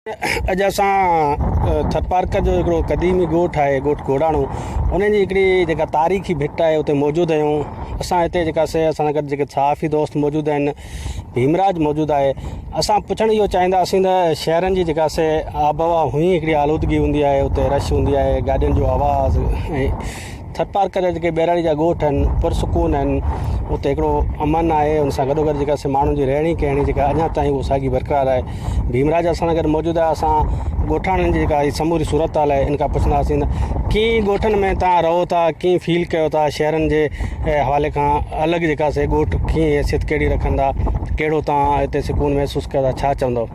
اڄ اسان ٿرپارڪر جو هڪڙو قديمي ڳوٺ آهي ڳوٺ گهوڙاڻو ان جي هڪڙي جيڪا تاريخي ڀٽ آهي اتي موجود آهيون اسان هتي جيڪا سي اسان سان گڏ جيڪي صحافي دوست موجود آهن ڀيمراج موجود آهي اسان پڇڻ اهو چاهينداسين ته شهرن جي جيڪا سي آبهوا هئي هڪڙي آلودگي هوندي آهي اتي رش هوندي آهي گاڏين جو آواز ۽ ٿرپارڪر جا جيڪي ٻهراڙي جا ڳوٺ آهن پرسڪون آهن اتي هڪڙو امن آهي ان سان گڏو گڏ جيڪا سي ماڻهن جي رهڻي ڪهڻي جيڪا اڃا تائين اها ساڳي برقرار آهي ڀيمراج اسان سان گڏ موجود آهي اسان ڳوٺاڻن جي جيڪا سموري صورت حال آهي ان کان پڇنداسين ته ڪيئن ڳوٺن ۾ تان رهو ٿا ڪيئن فيل ڪيو ٿا شهرن جي حوالي کان الڳ جيڪا سي ڳوٺ ڪيئن حيثيت ڪهڙي رکن ٿا ڪهڙو تان هتي سڪون محسوس ڪيو ٿا ڇا چوندو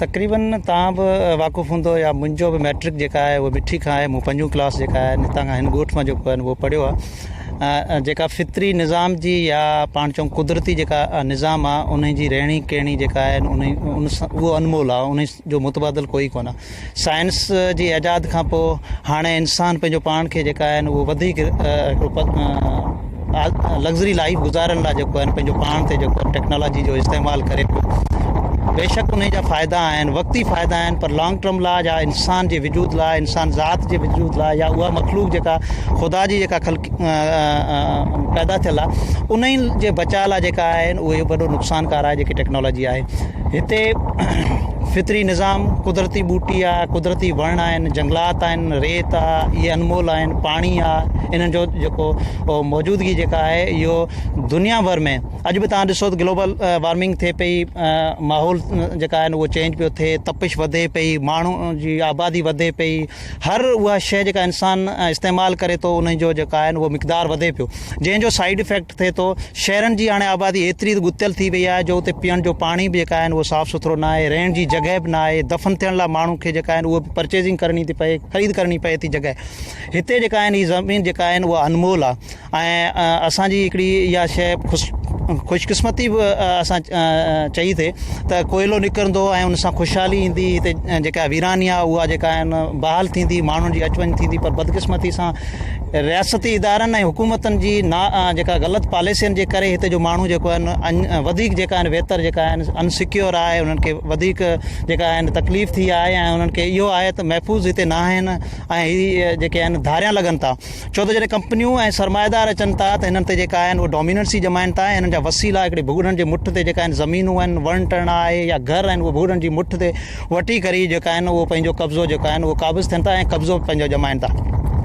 تقريبن توهان به واقف هوندو يا منهنجو به ميٽرڪ جيڪا آهي اهو مٺي کان آهي مون پنجون ڪلاس جيڪا آهي هتان کان هن ڳوٺ مان جيڪو آهي اهو پڙهيو آهي جيڪا فطري نظام جي يا پاڻ چئون قدرتي جيڪا نظام آهي ان جي رهڻي ڪهڻي جيڪا آهي ان ان سان اهو انمول آهي ان جو متبادل ڪوئي ڪونه سائنس جي ايجاد کان پوء هاڻي انسان پنهنجو پاڻ کي جيڪا آهن اهو وڌيڪ هڪڙو لگزري لائيف گذارڻ لاء جيڪو آهن پنهنجو پاڻ تي جيڪو ٽيڪنالاجي جو استعمال ڪري پيو بيشڪ انهي جا فائدا آهن وقتي فائدا آهن پر لانگ ٽرم لاء يا انسان جي وجود لاء انسان ذات جي وجود لاء يا اها مخلوق جيڪا خدا جي جيڪا خلق پيدا ٿيل آهي انهي جي بچاء لاء جيڪا آهن اهي وڏو نقصانڪار آهي جيڪي ٽيڪنالاجي آهي هتي فطري نظام قدرتي ٻوٽي آ قدرتي وڻ آهن جنگلات آهن ريت آ اهي انمول آهن پاڻي آ انهن جو جيڪو موجودگي جيڪا آهي اهو دنيا ڀر ۾ اڄ به تهان ڏسو ته گلوبل وارمنگ ٿئي پئي ماحول جيڪا آهن اهو چينج پيو ٿئي تپش وڌي پئي ماڻهو جي آبادي وڌي پئي هر اها شيء جيڪا انسان استعمال ڪري ٿو ان جو جيڪا آهن اهو مقدار وڌي پيو جنهن جو سائيڊ افيڪٽ ٿئي ٿو. شهرن جي هاڻي آبادي ايتري ته ڳتيل ٿي وئي آهي جو اتي پيئڻ جو پاڻي به جيڪا آهن اهو صاف سٿرو نه آهي، رهڻ جي جڳهه به نه آهي، دفن ٿيڻ لاء ماڻهو کي جيڪا آهن اهو به پرچيزنگ ڪرڻي ٿي پئي، خريد ڪرڻي پئي ٿي جڳهه. هتي جيڪا آهن هي زمين جيڪا آهن اها انمول آهي ۽ اسان جي هڪڙي اها شيء خوش خوش قسمتي به اسان چئي ٿي ته ڪوئلو نڪرندو ۽ ان سان خوشحالي ايندي هتي جيڪا ويراني آهي اها جيڪا آهن بحال ٿيندي ماڻهن جي اچ وڃ ٿيندي پر بدقسمتي سان رياستي ادارن ۽ حڪومتن جي نا جيڪا غلط پاليسين جي ڪري هتي جو ماڻهو جيڪو آهن وڌيڪ جيڪا آهن ويتر جيڪا آهن ان سيڪيور آهي انهن کي وڌيڪ جيڪا آهن تڪليف ٿي آهي ۽ انهن کي اهو آهي ته محفوظ هتي نه آهن ۽ هي جيڪي آهن ڌاريان لڳن ٿا ڇو ته جڏهن ڪمپنيون ۽ سرمائيدار اچن ٿا ته هنن تي جيڪا آهن اهي ڊوميننسي ڄمائن ٿا ۽ هنن جا وسيلا هڪڙي ڀڳڙن جي مٺ تي جيڪا آهن زمينون آهن وڻ ٽڻ آهي يا گهر آهن اهي ڀڳڙن جي مٺ تي وٺي ڪري جيڪا آهن اهو پنهنجو قبضو جيڪو آهن اهو قابض ٿين ٿا ۽ قبضو پنهنجو ڄمائن ٿا.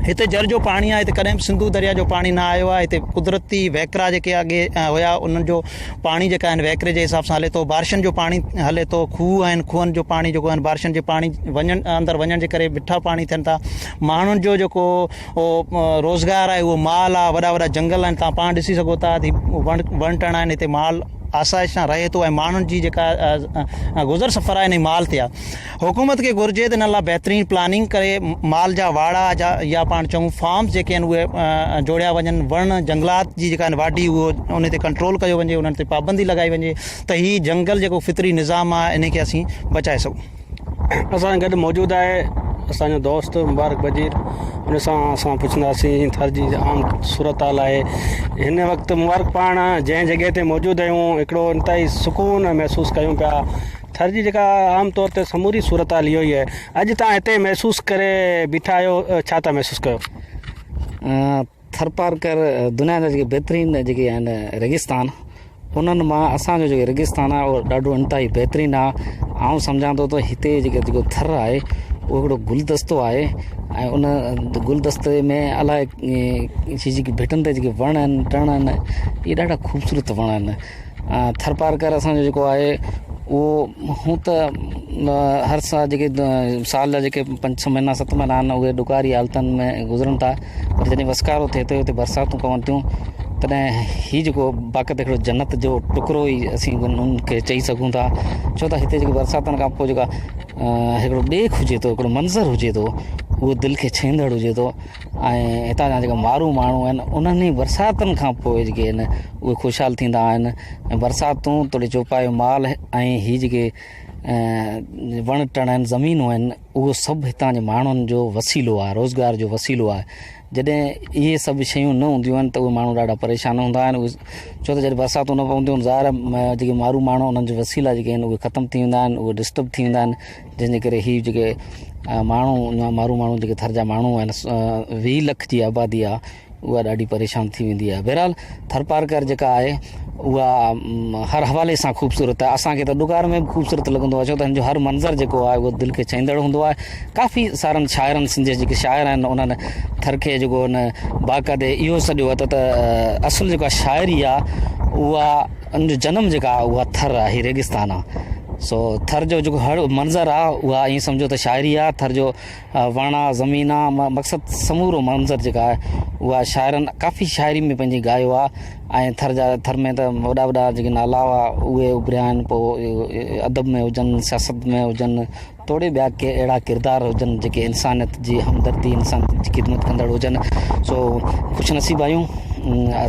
هتي جر جو پاڻي آهي هتي ڪڏهن به سنڌو درياء جو پاڻي نه آيو آهي هتي قدرتي وهڪرا جيڪي اڳي هيا انهن جو پاڻي جيڪا آهن وهڪري جي حساب سان هلي ٿو بارشن جو پاڻي هلي ٿو کوهه آهن کوهن جو پاڻي جيڪو آهن بارشن جي پاڻي وڃڻ اندر وڃڻ جي ڪري مٺا پاڻي ٿين ٿا ماڻهن جو جيڪو روزگار آهي اهو مال آهي وڏا وڏا جنگل آهن تان پاڻ ڏسي سگهو ٿا وڻ وڻ ٽڻ آهن هتي مال آسائش سان رهي ٿو ۽ ماڻهن جي جيڪا گذر سفر آهي انهي مال تي آهي حڪومت کي گهرجي ته انهن لاء بهترين پلاننگ ڪري مال جا واڙا جا يا پاڻ چئون فارمز جيڪي آهن اهي جوڙيا وڃن وڻ جنگلات جي جيڪا آهن واڍي اهو ان تي ڪنٽرول ڪيو وڃي انهن تي پابندي لڳائي وڃي ته هي جنگل جيڪو فطري نظام آهي انهي کي اسين بچائي سگهون. اسان سان گڏ موجود آهي اسان جو دوست مبارڪ بجير ان سان اسان پڇنداسين ٿر جي عام صورتحال آهي هن وقت مبارڪ پاڻ جنهن جڳهه تي موجود آهيون هڪڙو انتهائي سڪون محسوس ڪيون پيا ٿر جي جيڪا عام طور تي سموري صورتحال اهو ئي آهي اڄ تان هتي محسوس ڪري بيٺا آهيو ڇا ٿا محسوس ڪيو ٿرپارڪر دنيا جا جيڪي بهترين جيڪي آهن ريگستان انهن مان اسان جو جيڪو ريگستان آهي اهو ڏاڍو انتهائي بهترين آهي آئون سمجهان ٿو ته هتي جيڪو جيڪو ٿر آهي اهو هڪڙو گلدستو آهي ۽ ان گلدستي ۾ الائي جيڪي ڀٽن تي جيڪي وڻ آهن ٽڻ آهن اهي ڏاڍا خوبصورت وڻ آهن ٿرپارڪر اسان جو جيڪو آهي اهو هون ته هر سال جيڪي سال جا جيڪي پنج ڇهه مهينا ست مهينا آهن اهي ڏڪاري حالتن ۾ گذرن ٿا پر جڏهن وسڪارو ٿئي ٿو اتي برساتون پون ٿيون تڏهن هي جيڪو باقاعده هڪڙو جنت جو ٽڪرو ئي اسين ان کي چئي سگهون ٿا ڇو ته هتي جيڪي برساتن کان پوء جيڪا هڪڙو ڏيک هجي ٿو هڪڙو منظر هجي ٿو اهو دل کي ڇهندڙ هجي ٿو ۽ هتان جا جيڪا مارو ماڻهو آهن انهن ئي برساتن کان پوء جيڪي آهن اهي خوشحال ٿيندا آهن ۽ برساتون توڙي چوپايو مال ۽ هي جيڪي وڻ ٽڻ آهن زمينون آهن اهو سڀ هتان جي ماڻهن جو وسيلو آهي روزگار جو وسيلو آهي جڏهن اهي سڀ شيون نه هونديون آهن ته اهي ماڻهو ڏاڍا پريشان هوندا آهن اهي ڇو ته جڏهن برساتون نه پونديون آهن ظاهر آهي جيڪي مارو ماڻهو انهن جا وسيلا جيڪي آهن اهي ختم ٿي ويندا آهن اهي ڊسٽرب ٿي ويندا آهن جنهن جي ڪري هي جيڪي ماڻهو مارو ماڻهو جيڪي ٿر جا ماڻهو آهن 20 لک جي آبادي آهي اها ڏاڍي پريشان ٿي ويندي آهي بهرحال ٿرپارڪر جيڪا آهي اها هر حوالي سان خوبصورت آهي اسانکي ته ڏڪار ۾ به خوبصورت لڳندو آهي ڇو ته هن جو هر منظر جيڪو آهي اهو دل کي ڇهيندڙ هوندو آهي ڪافي سارن شاعرن سنڌ جا جيڪي شاعر آهن انهن ٿر کي جيڪو هن باقاعدي اهو سڏيو آهي ته اصل جيڪا شاعري آهي اها ان جو جنم جيڪا آهي اها ٿر آهي ريگستان آهي سو ٿر جو جيڪو هر منظر آهي اها ائين سمجهو ته شاعري آهي ٿر جو وڻ آ زمين آ مقصد سمورو منظر جيڪا آهي اها شاعرن ڪافي شاعري ۾ پنهنجي ڳايو آ ۽ ٿر جا ٿر ۾ ته وڏا وڏا جيڪي نالا هئا اهي اڀريا آهن پوء ادب ۾ هجن سياست ۾ هجن توڙي ٻيا ڪي اهڙا ڪردار هجن جيڪي انسانيت جي همدردي انسانيت جي خدمت ڪندڙ هجن سو خوش نصيب آهيون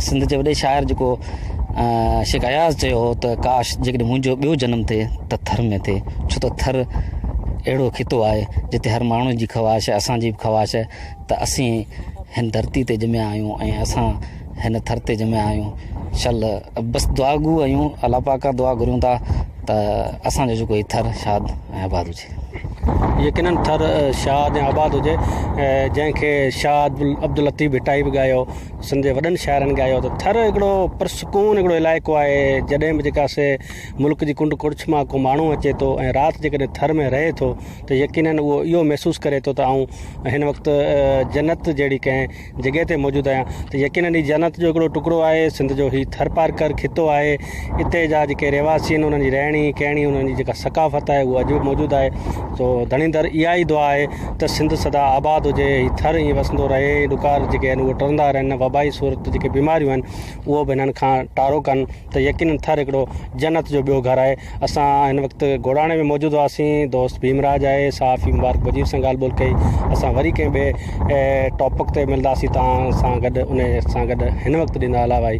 سنڌ جي وڏي شاعر جيڪو شيخ اياز چيو هو ته ڪاش جيڪڏهن منهنجو ٻيو جنم ٿئي ته ٿر ۾ ٿئي ڇو ته ٿر اهڙو خطو آهي جتي هر ماڻهو جي خواهش آهي اسان جي به خواهش آهي ته اسين هن ڌرتي تي ڄميا آهيون ۽ اسان هن ٿر تي ڄميا آهيون شل بس دعا گو آهيون الله پاڪ کان دعا گهرون ٿا ته اسان جو جيڪو هي ٿر شاد ۽ آباد هجي. يقينن ٿر شاد ۽ آباد هجي جنهن کي شاهه عبداللطيف ڀٽائي به ڳايو سنڌ جي وڏن شاعرن ڳايو ته ٿر هڪڙو پرسڪون هڪڙو علائقو آهي جڏهن به جيڪا سي ملڪ جي ڪنڊ ڪڙڇ مان ڪو ماڻهو اچي ٿو ۽ رات جيڪڏهن ٿر ۾ رهي ٿو ته يقينن اهو اهو محسوس ڪري ٿو ته آئون هن وقت جنت جهڙي ڪنهن جڳهه تي موجود آهيان ته يقينن هي جنت جو هڪڙو ٽڪرو آهي سنڌ جو هي ٿر پارڪر خطو آهي اتي جا جيڪي رهواسي آهن انهن جي رهڻي ڪهڻي انهن جي جيڪا ثقافت آهي اها اڄ به موجود آهي سو ڌڻي در اها ئي دعا آهي ته سنڌ سدا آباد هجي هي ٿر ائين وسندو رهي ڏڪار جيڪي آهن اهي ٽرندا رهن وبائي صورت جيڪي بيماريون آهن اهو به هنن کان ٽارو ڪن ته يقينن ٿر هڪڙو جنت جو ٻيو گهر آهي. اسان هن وقت گهوڙاڻي ۾ موجود هئاسين دوست ڀيمراج آهي صحافي مبارڪ بجير سان ڳالهه ٻولهه ڪئي اسان وري ڪنهن ٻئي ٽاپڪ تي ملنداسين توهان سان گڏ ان سان گڏ هن وقت ڏيندا الله ڀائي.